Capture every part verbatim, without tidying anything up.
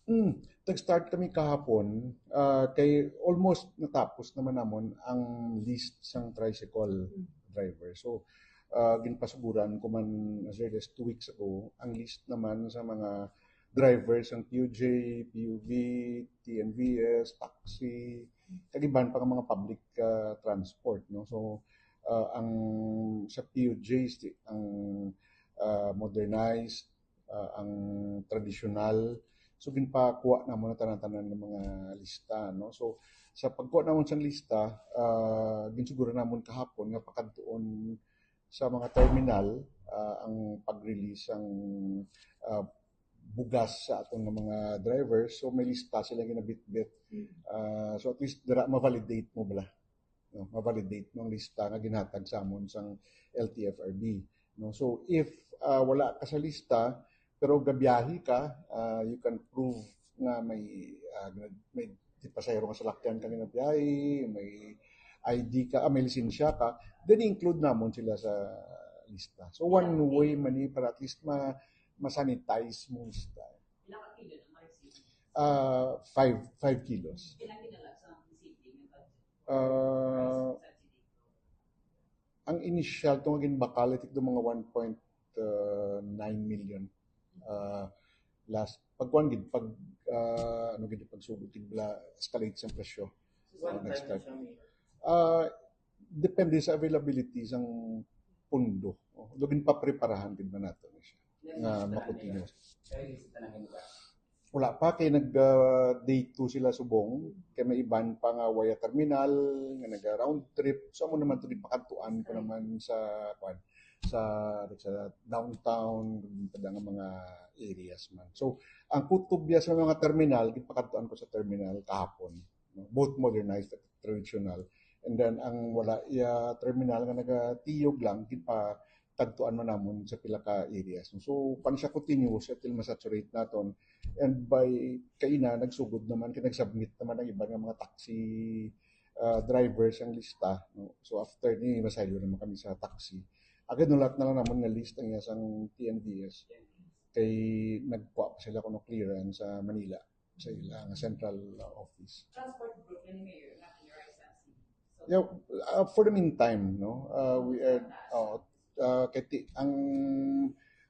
Mm, nag-start kami kahapon, ah, kay almost natapos naman namon ang list sang tricycle driver. So, ah, ginpasuguran ko man as early as two weeks ago ang list naman sa mga driver sang P U J, P U V, T N V S, taxi, kag iban pa nga mga public, ah, transport, no? So, ah, ang sa P U Js, ang, ah, modernized, ah, ang tradisyonal. So, ginpakuha namon ang tanan-tanan nga mga lista, no? So, sa pagkuha namon sang lista, ah, ginsuguran namon kahapon nga pakadtuon sa mga terminal, ah, ang pag-release sang, ah, bugas sa aton nga mga drivers. So, may lista sila ginabitbit. Ah, so, at least dira ma-validate mo bala, no? Ma-validate mo ang lista nga ginhatag sa amon sang L T F R B, no? So, if, ah, wala ka sa lista, pero gabiyahe ka, ah, you can prove nga may, ah, may di pasahero nga salakyan ka nga biyahe, may I D ka, ah, may lisensya ka, then include namon sila sa lista. So, one way man ni para at least ma-, ma-sanitize mo lista. Pila ka kilo na ma-receive? Ah, five, five kilos. Pila kinala sa safety nga budget? Ah, Price subsidy. Ang initial to nga ginbakal, I think, do mga one point nine million. Ah, last, pag kuwan gid, pag, ah, ano gid, pag sugot gid bala, escalate sa presyo. So, Ah, one next time time. Siya may Ah, depende sa availability sang pondo. Oh, do ginpapreparahan gid man nato ni siya. Nga makontinue. Kaya yung sa tanang lugar. Wala pa, kay nag, ah, day two sila subong, kay may iban pa nga waya terminal, nga naga-round trip. So, amo naman to, ginpakadtuan ko naman sa, kwan, sa, sa downtown, kada nga mga areas man. So, ang kutubya sa mga terminal, ginpakadtuan ko sa terminal kahapon, no? Both modernized at traditional. And then, ang wala iya terminal nga nagatiyog lang, ginpatagtuan man namon sa pila ka areas. So, pan siya continuous until masaturate naton. And by kaina, nagsugod naman, kay nagsubmit naman ang iban nga mga taxi, ah, drivers ang lista, no? So, after ni, masaylo naman kami sa taxi. Again, nulat na lang namon nga list ang iya sang T N V S. Kay nagkuha pa sila kuno clearance sa Manila, sa ila nga central, uh, office. Transport group ni Mayor, not in your S M C. So, Yeah, uh, for the meantime, no, uh, we are, uh, uh, kay ti-, ang,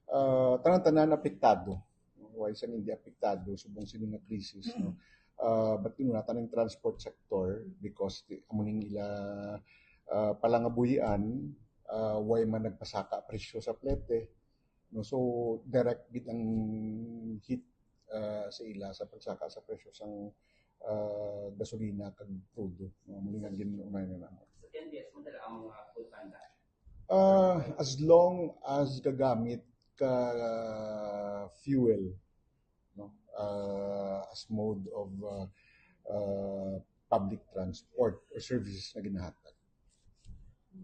uh, tanan-tanan apektado. Why sang hindi apektado subong sini nga krisis, no? Uh, but yun, nata ng transport sector, because ti-, amo ning ila, uh, palangabuhian, uh, why man nagpasaka presyo sa plete, no? So, direct gid ang hit, ah, sa ila sa pagsaka sa presyo sang, ah, gasolina kag krudo, no? Muli nga gin-, umay na namo. Sa T N V S, madala ang mga full tank? Ah, as long as gagamit ka, ah, fuel, no? Ah, as mode of, ah, ah, public transport or services na ginahatag.